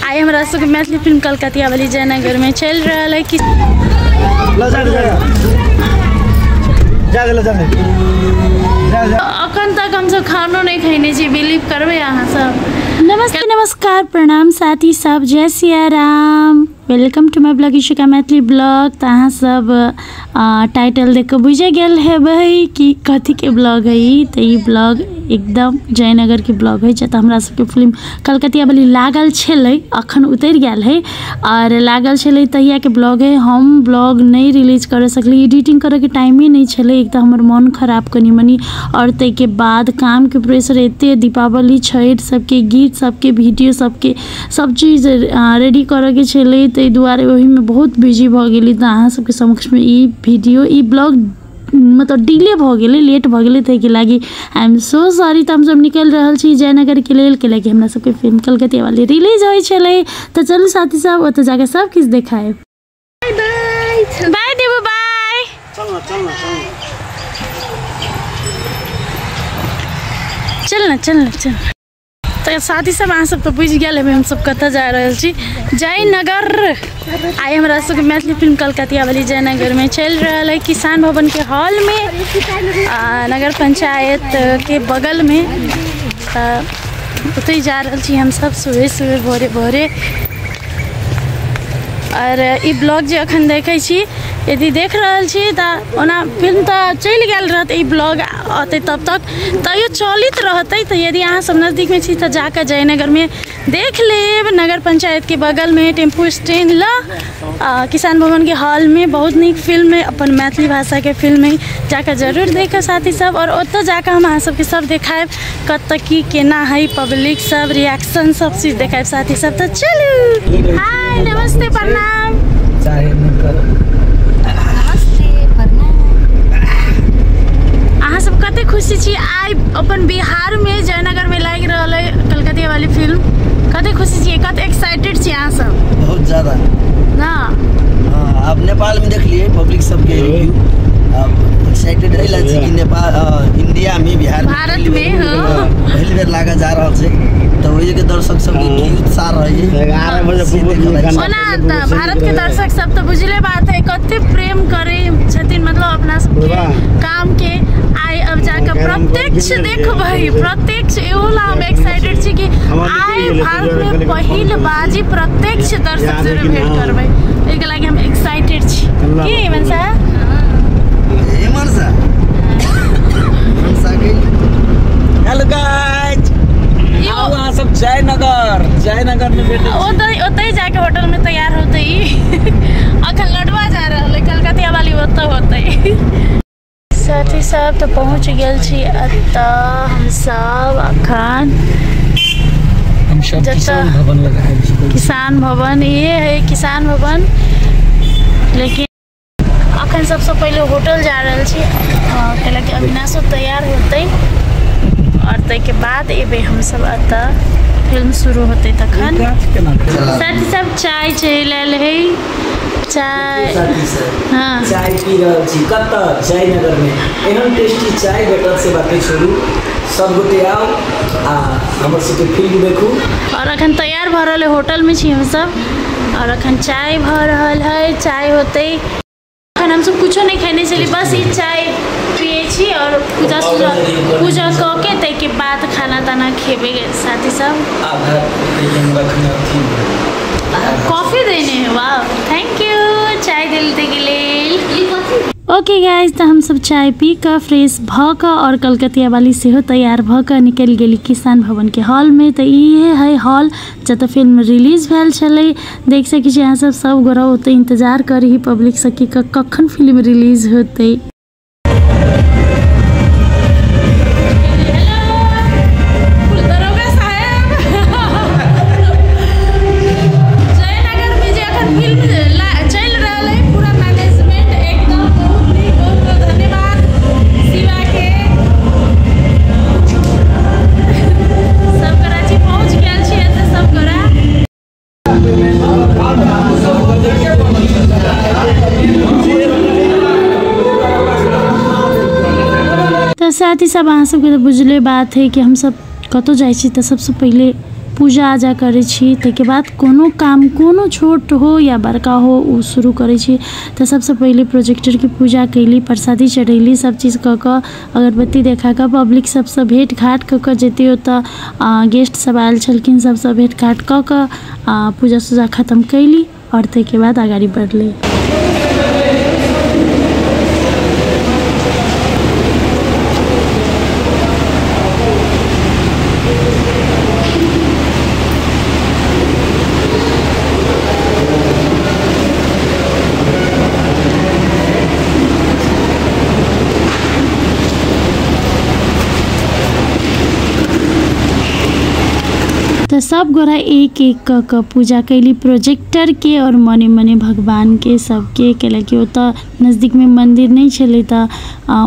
आइ हमरा सबके मैथिली फिल्म कलकतिया वाली जयनगर में चल रहा है कि अखन तक हम सब खानो नहीं खैने छी, बिलीव करबै अहाँ सब। नमस्ते नमस्कार प्रणाम साथी सब, जय Siya Ram. Welcome to my blog Ishika Maithili blog. तो अहाँ सब टाइटल देख के बुझे गेल हेबै कि कथी के ब्लॉग है। तो ई ब्लॉग एकदम जयनगर के ब्लॉग है, जतऽ हमरा सबके फिल्म कलकतिया वाली लागल छलै, अखन उतरि गेल है और लागल छलै तहियाके ब्लॉग है। हम ब्लॉग नहीं रिलीज कर सकली, एडिटिंग करैके टाइमे नहीं छलै। एक तऽ हमर मन खराब कनि मनि और ताहिके बाद कामके प्रेशर एते, दीपावली छठि सबके गीत सबके वीडियो सबके सब चीज रेडी करैके छलै, ताहि दुआरे ओहिमे बहुत बिजी भऽ गेली। तऽ अहाँ सबके समक्षमे ई वीडियो ई ब्लॉग मतलब डिले भऽ गेलै, लेट भऽ गेलै, ताहिके लागि I am so sorry. तऽ हमसब निकलि रहल छी जयनगरके लेल, कैलाकि हमरा सबके फिल्म कलकतिया वाली रिलीज होइ छलै। तऽ चलू साथी सब ओतऽ जाके सब किछु देखायब। बाय बाय देबू, बाय। चल ना चल ना चल। तऽ साथी सब अहाँ सब तऽ बुझि गेल हेबै हमसब कतऽ जा रहल छी, जयनगर। आइ हमरा सबके मैथिली फिल्म कलकतिया वाली जयनगर में चलि रहल है किसान भवन के हॉल में, नगर पंचायत के बगल में। तऽ ओतहि जा रहल छी हमसब सुबह सुबह भोरे भोरे। और ई ब्लॉग जे अखन देखै छी, यदि देख रहल छी तऽ ओना फिल्म तऽ चलि गेल रहत, ई ब्लॉग अतै तब तक तैयो चलित रहतै। तऽ यदि अहाँ सब नजदीकमे छी तऽ जाकऽ जयनगरमे देख लेब, नगर पंचायतके बगलमे टेम्पू स्टैंड लग किसान भवनके हॉलमे बहुत नीक फिल्म है, अपन मैथिली भाषाके फिल्म है, जाकऽ जरूर देखब साथी सब। और ओतऽ जाकऽ हम अहाँ सबके सब देखायब कतऽ की केना है, पब्लिक सब रिएक्शन सब चीज देखायब साथी सब। तऽ चलू, हाय नमस्ते प्रणाम। अहाँ सब कते खुशी छी आइ अपन बिहार में जयनगर में लागि रहल है कलकतिया वाली फिल्म, कते खुशी छी, कते एक्साइटेड छी अहाँ सब? बहुत ज्यादा ना। हाँ, अब नेपाल में देख लिए पब्लिक सबके रिव्यू, अब एक्साइटेड रहिला छी कि नेपाल इंडिया में बिहार भारत में हाँ पहली बेर लागा जा रहल छै, तऽ ओहि के दर्शक सबके की उत्साह रहै। ओना तऽ भारत के दर्शक सब तऽ बुझले बात है कते प्रेम करे छथिन, मतलब अपना सबके काम के। आइ अब जाकर प्रत्यक्ष देखबै, प्रत्यक्ष एहो ला हम एक्साइटेड छी कि आइ भारत में पहिल बाजी प्रत्यक्ष दर्शक से भेंट करबै, एहिके लागि हम एक्साइटेड छी। की मनसा? ए मनसा, मनसा गेल। हेलो गाइस, आओ अहाँ सब जयनगर, जयनगर में भेटै छी। ओतै जाके होटल में तैयार होतै, अखन लडवा जा रहल है कलकतिया वाली ओतऽ होतै। साथी सब तऽ पहुँच गेल छी एतऽ हमसब अखन किसान भवन लग आयल छी। किसान भवन ये है किसान भवन, लेकिन अखन सबसँ पहिले होटल जा रहल छी कैलाकि अविनाशो तैयार होतै और ताहिके बाद एबै हमसब एतऽ, फिल्म शुरू होतै तखन। साथी सब चाय चलि आयल है, चाय। हाँ चाय पी रहल छी कतऽ? जयनगर में। एहन टेस्टी चाय भेटत से बात छोड़ू, सब गोटे आओ आ हमर सबके फिल्म देखू। और अखन तैयार भऽ रहल है, होटल में छी हमसब और अखन चाय भऽ रहल है, चाय होतै। अखन हमसब कुछो नहीं खेने छली, बस ई चाय पियै छी और पूजा पूजा कऽ के ताहिके बाद खाना ताना खेबै साथी सब। कॉफी देने है, वाह thank you चाय दिलते के लेल। ओके गाइस, तऽ हमसब चाय पी कऽ फ्रेश भऽ कऽ और कलकतिया वाली सेहो तैयार भऽ कऽ निकलि गेली किसान भवन के हॉल में। तऽ इहे है हॉल जतऽ फिल्म रिलीज भेल छलै। देख सकै छी अहाँ सब, सब गोरा ओतऽ इंतजार करी पब्लिक सब कि कखन फिल्म रिलीज होतै। साथी सब अहाँ सबके तऽ बुझले बात है कि हमसब कतहु जाइ छी तऽ सबसँ पहिले पूजा आजा करै छी, ताहिके बाद कोनो काम कोनो छोट हो या बड़का हो ओ शुरू करै छी। तऽ सबसँ पहिले प्रोजेक्टरके पूजा कैली, प्रसादी चढ़ैली, सब चीज कऽ कऽ अगरबत्ती देखा कऽ पब्लिक सबसँ भेट घाट कऽ कऽ जते ओतऽ गेस्ट सब आयल छलखिन सबसँ भेट घाट कऽ कऽ पूजा सूजा खत्म कैली और ताहिके बाद अगाडि बढ़ली। तो सब गोरा एक एक कऽ कऽ पूजा कैली प्रोजेक्टर के और मने मने भगवान के सबके, कैलाकि ओतऽ नजदीकमे मंदिर नहीं छलै तऽ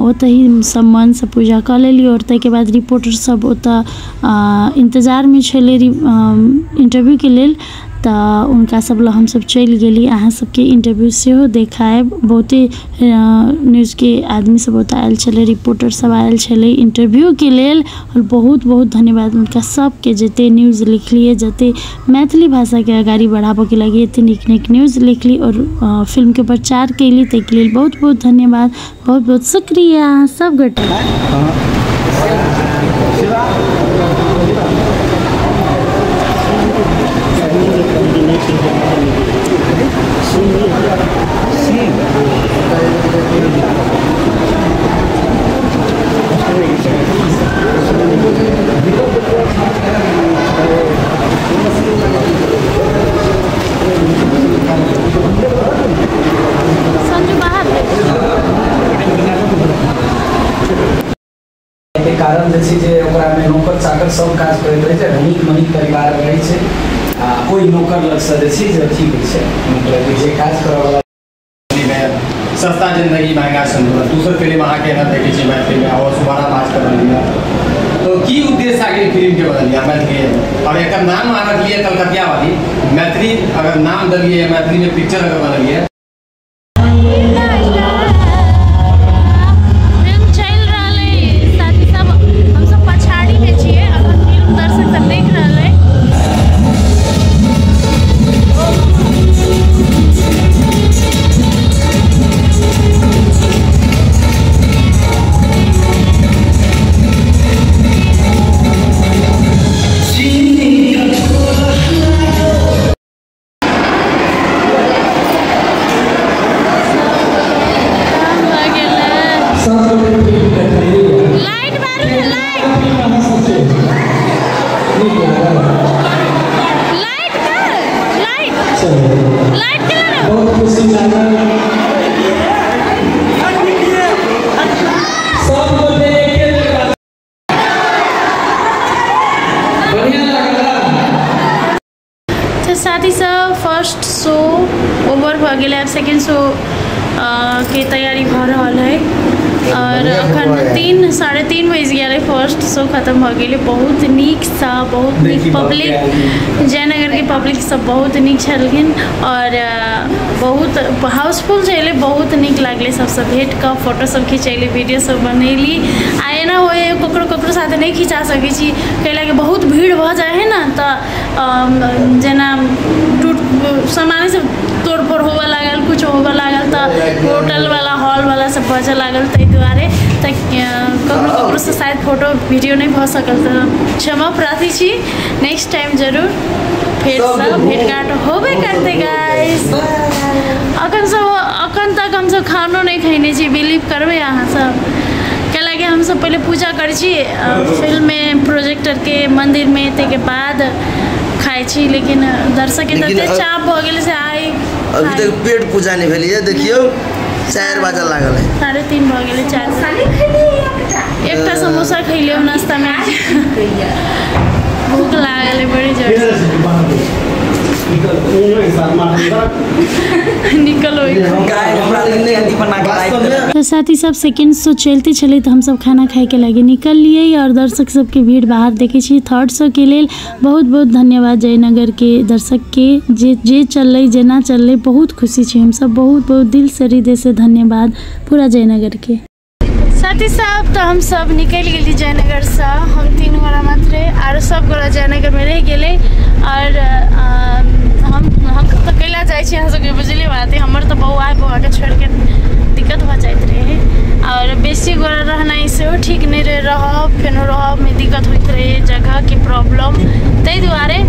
ओतहि सब मनसँ पूजा कऽ लेली। और ताहिके बाद रिपोर्टर सब ओतऽ इंतजारमे छलै इंटरव्यूके लेल, तऽ उनका सब लग हमसब चलि गेली। अहाँ सबके इंटरव्यू सेहो देखायब, बहुते न्यूज़के आदमी सब ओतऽ आयल छलै, रिपोर्टर सब आयल छलै इंटरव्यूके लेल। और बहुत बहुत धन्यवाद उनका सबके, जते न्यूज़ लिखलिए, जते मैथिली भाषाके अगाडि बढ़ाबऽके लागि एते नीक नीक न्यूज़ लिखली और फिल्मके प्रचार कैली, ताहिके लेल बहुत बहुत धन्यवाद, बहुत बहुत शुक्रिया अहाँ सब गोटे। कारण जे छै जे ओकरामे नौकर चाकर सब काज करैत रहै छै, धनिक मनिक परिवार रहै छै, आ ओहि नौकर लगसँ जे छै जे अथी होइ छै, मतलब जे काज करऽवला। सस्ता जिंदगी महंगा संतुलन दोसर फिल्म अहाँके एना देखै छी मैथिलीमे और सुबारा बाज कर लिया, तो की उद्देश्य आगे फिल्म के बनल मैथिली और एकर नाम अहाँ रखलिए कलकतिया वाली मैथिली, अगर नाम दलिए मैथिली में पिक्चर अगर बनलिए। साथी सब फर्स्ट शो ओवर भऽ गेलै, आब सेकेंड शो के तैयारी भऽ रहल है और अखन 3:30 बजि गेलै, फर्स्ट शो खत्म भऽ गेलै। बहुत नीकसँ, बहुत नीक पब्लिक, जयनगरके पब्लिक सब बहुत नीक छलखिन और बहुत हाउसफुल छलै, बहुत नीक लागलै सबसँ भेट कऽ, फोटो सब खिंचैली, वीडियो सब बनैली। आ एना होइ ककरो ककरो साथ नहि खिंचा सकै छी, कैलाकि बहुत भीड़ भऽ जाइ है ने, तऽ जेना टूट सामान सब तोड़ फोड़ होबऽ लागल, कुछ होबऽ लागल, तऽ होटल वाला हॉल वाला सब बजऽ लागल, ताहि दुआरे तऽ ककरो ककरोसँ शायद फोटो वीडियो नहि भऽ सकल, तऽ क्षमा प्रार्थी छी। नेक्स्ट टाइम जरूर फेरसँ भेटघाट होबे करतै गाइस। अखन तक हमसब खानो नहि खैने छी, बिलीव करबै अहाँ सब, कैलाकि हमसब पहिले पूजा करै छी फिल्ममे प्रोजेक्टरके मन्दिरमे, ताहिके बाद खाइ छी, लेकिन दर्शकके तते चाप भऽ गेल से आइ अभी तक पेट पूजा नहीं भेलिए। देखियौ 4 बजे लागल है, 3:30 भऽ गेलै, 4 एकटा समोसा खैलियौ नास्तामे, भूख लागल है बड़ी जोर से। निकल। तो साथी सब सेकेंड शो चलते चले तो हम सब खाना खाए के लगे निकल लिए और दर्शक सबके भीड़ बाहर देखे छी। थर्ड शो के लेल बहुत बहुत धन्यवाद जयनगर के दर्शक के, जे जे चललै जेना चललै बहुत खुशी छी हम सब, बहुत बहुत दिल से हृदय से धन्यवाद पूरा जयनगर के। साथी साहब तऽ हम सब निकलि गेली जयनगरसँ। हम 3 गोरा मात्रे आरो सब गोरा जयनगरमे रहि गेलै। आओर हम तऽ कैला जाइ छी अहाँ सबके बुझले बात है, हमर तऽ बौआके छोड़िके दिक्कत भऽ जाइत रहै। आओर बेसी गोरा रहनाइ सेहो ठीक नहि रहै, रहब फेनो रहबमे दिक्कत होइत रहै, जगहके प्रॉब्लम, ताहि दुआरे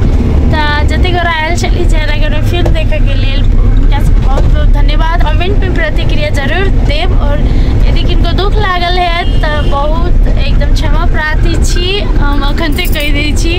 तऽ जतेक गोरा आयल छली जयनगरमे फिल्म देखैके लेल हुनका सबके बहुत बहुत धन्यवाद। कमेंटमे प्रतिक्रिया जरूर देब और यदि किनको दुख लागल है तऽ बहुत एकदम क्षमा प्रार्थी छी, हम अखन तक कहि दै छी।